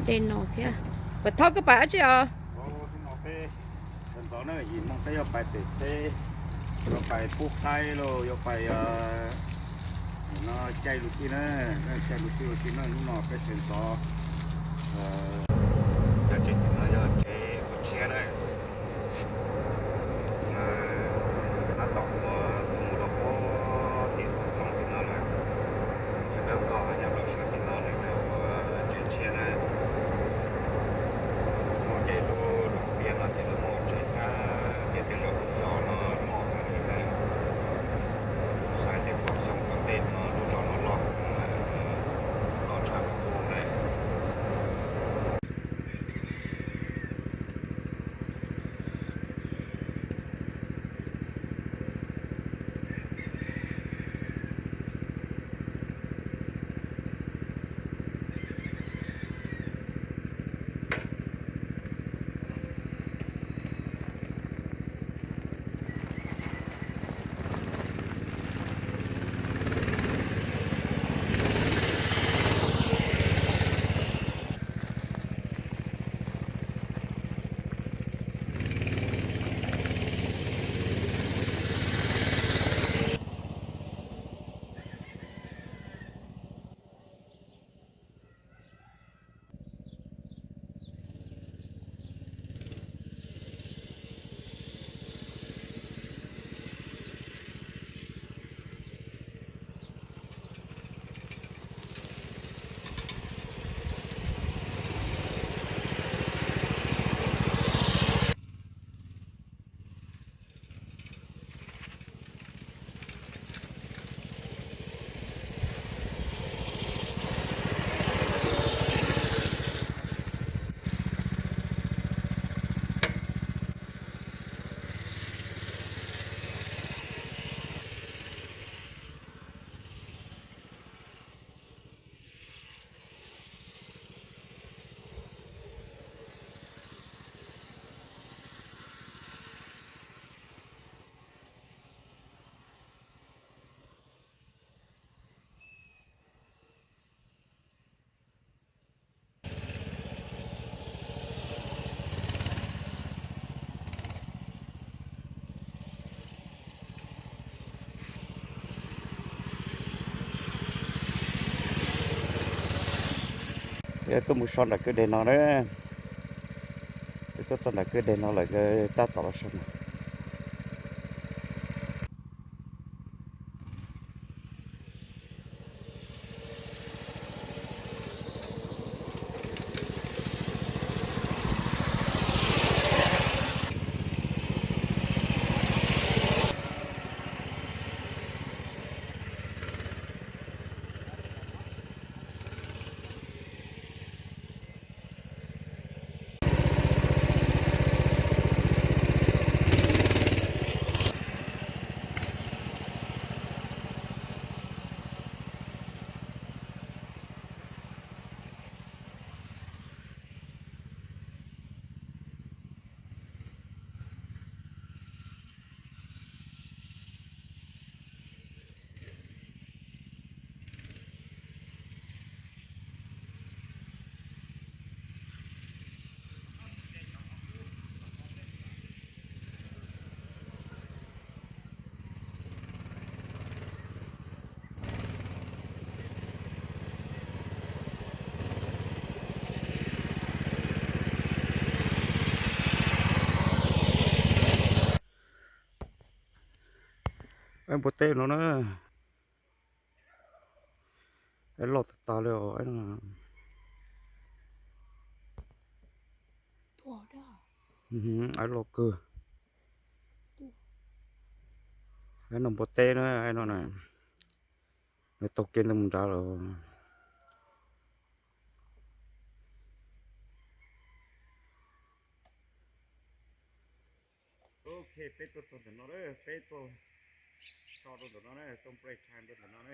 Tej no thiab. Pam Thoj, koj pais dab tsi os? Hnub no peb sawv ntxov na, yim moo peb yuav pais pem teb, yuav pais pub qaib los yuav pais no caij lus tij na, caij lus tij ua tij na. Hnub no peb sawv ntxov. Cov tsev tim no yog tsev ua tshiab na. Tab tom ua tus mus rau pem tim tus roob tim no lawm. Yog dawb vog nyob rau sab tim no nws yog ua tsev tshiab na. Muaj tej lub tiaj no ces lawv muaj tsev kab thiab tej zaum lub zos no muaj heev li na. Kuv xav tias kaum xyoo tom ntej no lub zos no loj, loj tshaj qub na. Tuaj mus so nram kwj deg no na. Tuaj txog nram kwj deg no lawm, tab tom los so no. Aib npua teb no na. Aib loj tag tag li os. Aib loj kawg. Aib no npua teb na, aib no na. Nws taug kev ntawd mus nrad lawm. Ok, peb tuaj txog ntawm no, peb tuaj so rau ntawm no na, tuaj nplej tshaj rau ntawm no na.